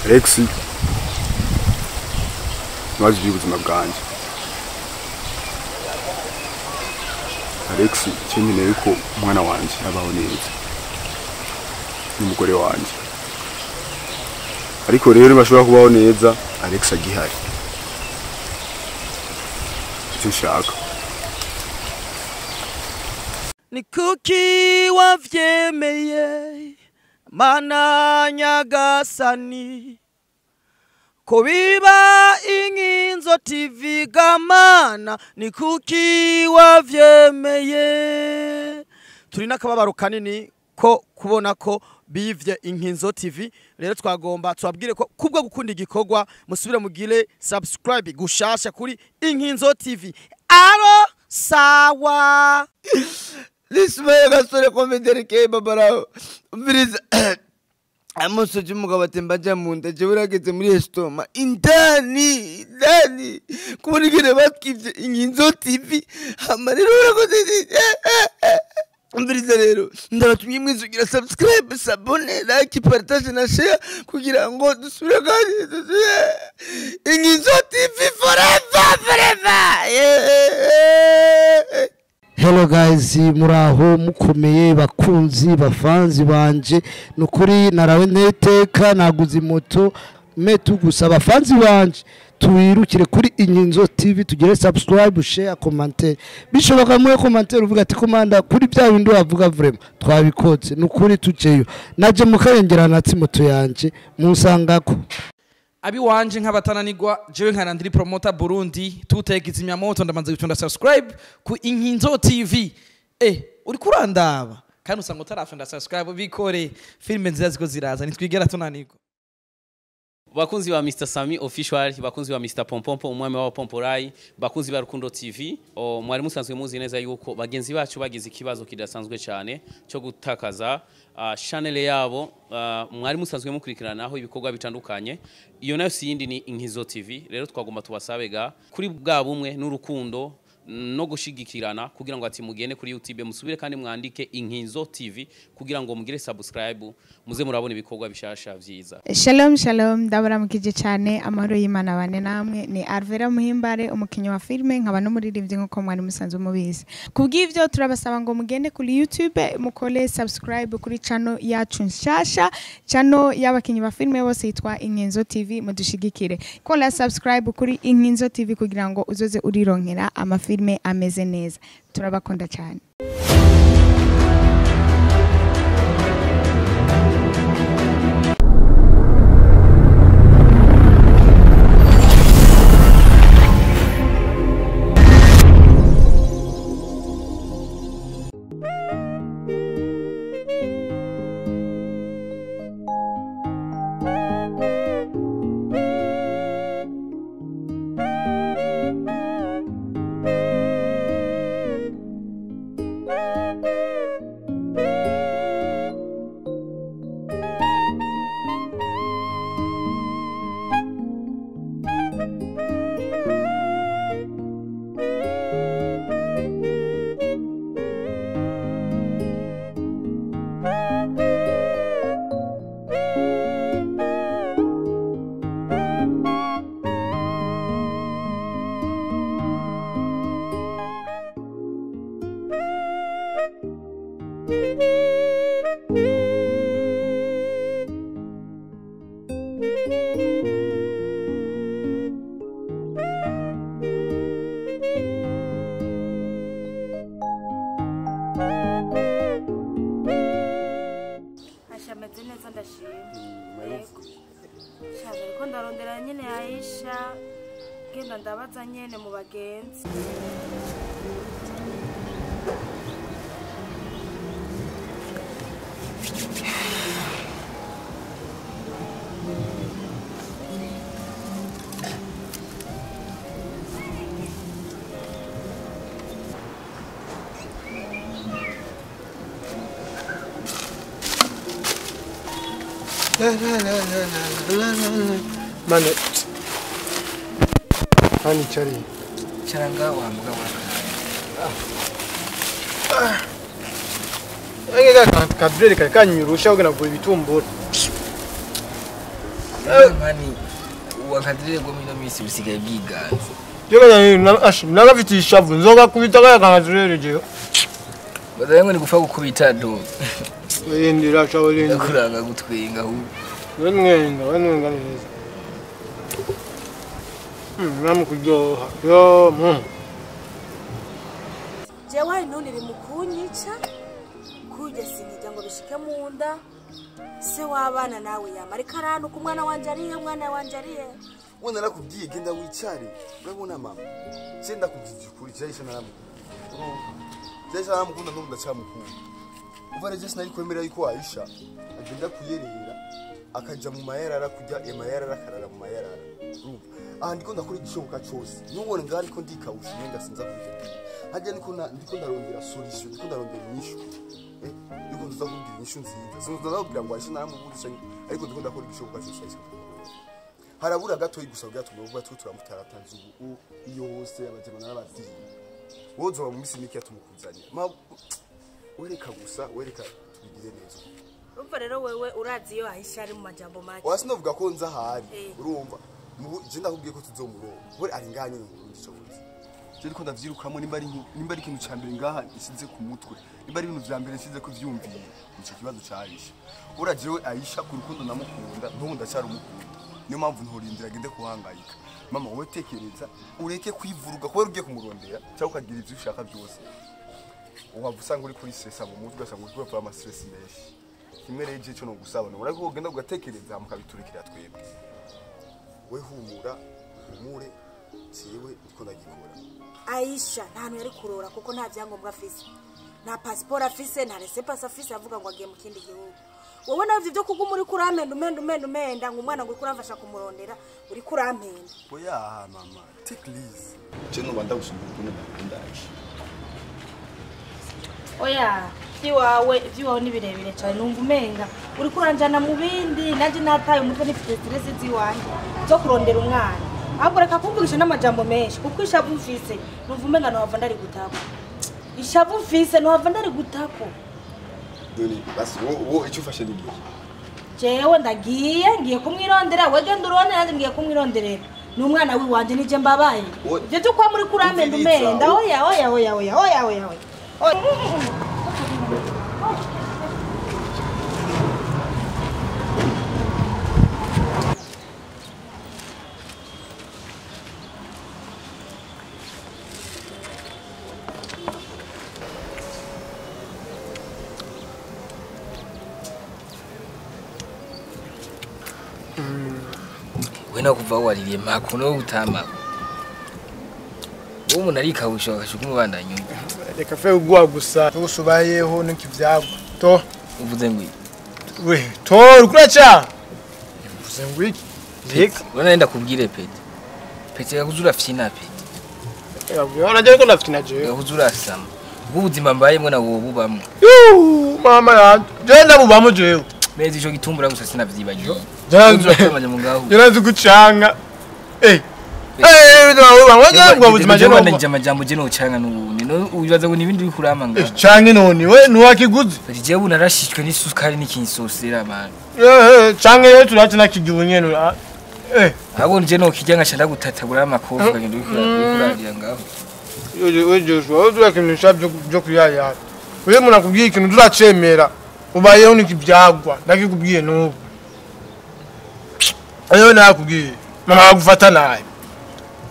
Alex nwazi iby'ubuzima bwanjye. Alex cyenkeneye ko umwana wanjye abaho neza n'umugore wanjye, ariko rero bashobora kubaho neza Alex agihari. Icyo nshaka ni kuki wavyemeye mana Nyagasani ko biba Inkinzo TV gamana, ni kuki wavyemeye. Turi n'akababaro kanini ko kubona ko bivye Inkinzo TV. Rero twagomba tubabwire ko kubwo gukunda igikorwa musubire mugire subscribe gushasha kuri Inkinzo TV. Aro sawa. Lismaye gasore komedereke babarao. Umviriza amusoje umugabo atemba aja mu nda, jewe urageze muri estoma indani indani kubona ingene batwivye Inkinzo TV. Hama rero urakoze. Umviriza rero ndabatumye mwizugira subscribe, s'abonner, like, partage na share kugira ngo dusubire kandi dusubire Inkinzo TV forever forever. Yeah. Hello guys, muraho mukomeye bakunzi bafanzi banje, nukuri narawe nteteka naguze moto metu gusa bafanzi banje tuwirukire kuri Inkinzo TV tugere subscribe, share, commenter. Bishoboka mwe commenter uvuga ati komanda kuri bya bindi wavuga vraiment twabikotse, nukuri tujeyo naje mukarengera natsi moto yanje musangako. Abi wanje nkabatananirwa jewe nka promoter Burundi tuteka izimya moto ndamanze gutunda subscribe ku Inkinzo TV. Uri kurandaba kandi usanga utarafunda subscribe bikore filme nziza ziko ziraza nitwigera tunanirwa. Bakunzi ba Mr Sami official, bakunzi ba Mr Pompompo umwami wa Pomporai, bakunzi ba Rukundo TV, mwari musanzwe muzi neza yuko bagenzi bacu bagize ikibazo kidasanzwe cyane cyo gutakaza channel yabo. Mwari musanzwe mukurikiranaho ibikorwa bitandukanye, iyo nayo si yindi ni Inkinzo TV. Rero twagomba tubasabega kuri bwa bumwe n'urukundo no gushigikirana kugira ngo ati mugende kuri YouTube musubire kandi mwandike Inkinzo TV kugira ngo mugire subscribe muze murabona ibikorwa bishasha vyiza. Shalom shalom, ndabaramukije cyane, amahoro y'Imana bane namwe. Ni Alvera Muhimbare umukinyi wa filme nkaba n'umuririmbyi nkuko mwari musanzwe mubizi. Kubw'ivyo turabasaba ngo mugende kuri YouTube mukole subscribe kuri channel yacu nshasha, channel y'abakinyi ba filme bose yitwa Inkinzo TV, mudushigikire. Kola subscribe kuri Inkinzo TV kugira ngo uzoze urironkera amafi filme ameze neza. Turabakunda cyane. Ndabaza nyene mu bagenzi. La la la la la la. Mane hani chari charanga wa mugabo. Enge ka kadrere kanyurusha ugena kugura ibitumbura. Mani wakadire go mino misi usigaye bwiganze. Jewe nagafite ishavu nzoga kubita kaya kanadrere jewe. Bazaye ngo ni gufa gukubita do. Wendira cha wendira. Kuranga gutwenga hu. Wenwenga wenwenga neza. Namukuryoha. Yo Jewe none iri mukunyica kujya sinijya ngo bishike mu nda se wabana nawe yama ariko aranuka umwana wanje arihe umwana wanje arihe. We narakubwiye genda wicare urabona mama je ndakubwiye ukuri Jaisha naramukunda Jaisha naramukunda n'ubu ndacamukunda uva rero sinari kwemera yuko Aisha agenda kuyerera akaja mu mayarara kujya mayarara akarara mu mayarara urumva aha ndiko ndakora igishoboka cyose nubone ngaha ndiko ndikawusha umenga sinza kubikora hajya ndiko ndarondera solution ndiko ndarondera inyishu ndiko nza kubwira inyishu nziza sinza ndakubwira ngo Aisha naramubuze ariko ndiko ndakora igishoboka cyose Aisha harabura gato gusa byatuma uvuga turamutaratanze ubu iyo hose abajema n'abavyeyi wozoba mu misi mike yatumukuzanye wereka gusa wereka tubigire neza. Urumva rero wewe urazi iyo Aisha ari mu majambo make wasi novuga ko nza ahari urumva je ndakubwiye ko tuzomuronka we ari nganye mu Burundi cyobuze je ndiko ndavyirukamo nimba ari ikintu ca mbere ngaha nsize ku mutwe nimba ari ibintu vya mbere nsize ko vyumviye nico kibazo ca Aisha urajewe Aisha ku rukundo namukunda n'ubu ndacyari umukunda niyo mpamvu ntorindira agende kuhangayika mama wowe tekereza ureke kwivuruga kubera ugiye kumurondera cyangwa ukagira ibyo ushaka byose waba usanga uri kuri stress mu mutwe ugasanga uri kubera ama stress menshi kimwe rero cyo no gusaba no urako ugenda ugatekereza mukabiturikira twebwe we humura humure jewe ndiko ndagikora. Aisha nta hantu yari kurora kuko nta byangombwa afise nta passport afise nta laissez-passer afise avuga ngo agiye mu kindi gihugu. Wowe navyo byo kuguma uri kuramenda umenda umenda umenda ngo umwana ngo uri kuramfasha kumurondera uri kurampenda. Oya mama take lease je no banda gusumba ukuntu ndakunda Aisha. Oya vyiwawe ni birebire cyane numva umenga uri kuranjana mu bindi nanje nataye umutwe nifite stress ziwanje zo kurondera umwana ahubwo reka kumvugisha n'amajambo menshi kuko ishavu mfise numva umenga no hava ndari gutako ishavu mfise no hava ndari gutako. Doni basi wo icyo ufashe ni gihe jewe ndagiye ngiye kumwirondera we genda urone nanje ngiye kumwironderera ni umwana wiwanje nije mbabaye ivyo byo kwa muri kuramenda umenda oya oya oya oya oya oya oya. Wena kuva waririye makuno gutama uwo umuntu arikawusha akashuka umubandanya reka fe ugwa gusa tusubayeho n'ikivyagwa to uvuze ngo we to rukuraca uvuze ngo iki reka wena nenda kubwire pete pete yakuzura fyina pete yabwira naje ko ndafyina je yakuzura sama ubuzima mbayemwe na wowe bubamwe mama yanje je ndabubamo jewe mezi ico gitumbura gusa sinavyibagiye je gucanga amajambo je nocanga n'ubundi ubibaza ngo nibindi bikurama ngaho canke none we ntiwakiguze jewe ubu narashishwe n'isukari n'ikinsosera man canke rero turaci nakigiwe nyene ahubwo nje nokirya nkaca ndagutatabura amakofi ukagenda urikuragira ngaho we Joshua urakinisha byo kuyayara uyu muntu akubwiye ikintu turacemera ubayeho n'ikibyagwa ndakikubwiye n'ubu ayo nakubwiye mama agufata nabi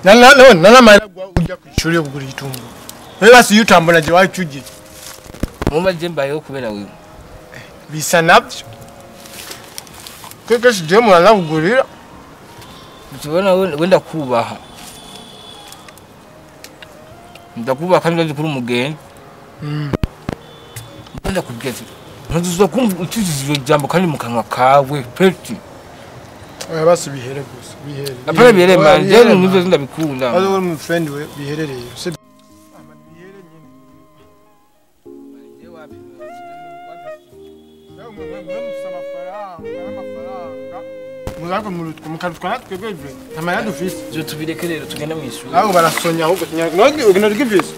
nanamara ujya kwishuri yo kugura igitungo wewe basi yutambona je wacugiye mumba je mbayeho kubera wewe bisa navyo keke je mwana kugurira tubona wenda kubaha ndakubaha kandi ndazi kuri umugenzi ndakubwiye ntuzuza kumva utujije ijambo kandi mu kanwa kawe peti oya basi bihere gusa bihere apana bihere man je nivyo ndabikunda azo uri mu friend we biherereye se bihere nyine muzako murutwe mukarutwa twebwe amaya dufise je tubireke rero tugende mu ishuri aho barasonya ahubwo kinyarwanda ugenda rw'ivise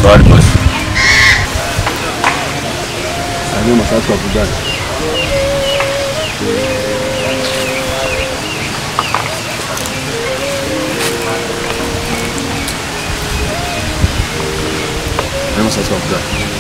Sorry boss. Hanyuma masaha twavugana. Hanyuma masaha twavugana.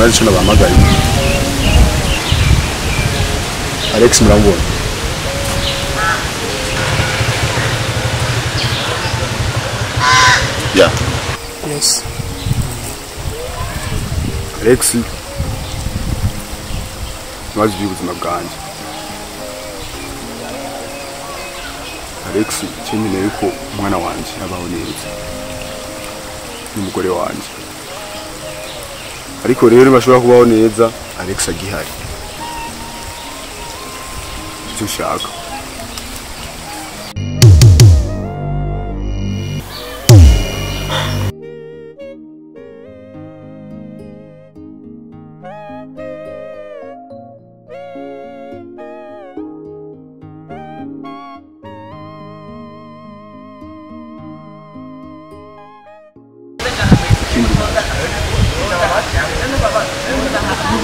Icyo nabahamagaye Alex muramubona ya yes Alex ntibazi iby'ubuzima bwanjye Alex icyo ko umwana wanjye abaho neza n'umugore wanjye ariko rero bashobora kubaho neza Alex agihari icyo ushaka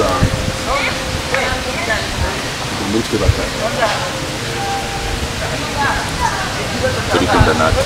Ibanga muri twe batatu. Turikunda natwe.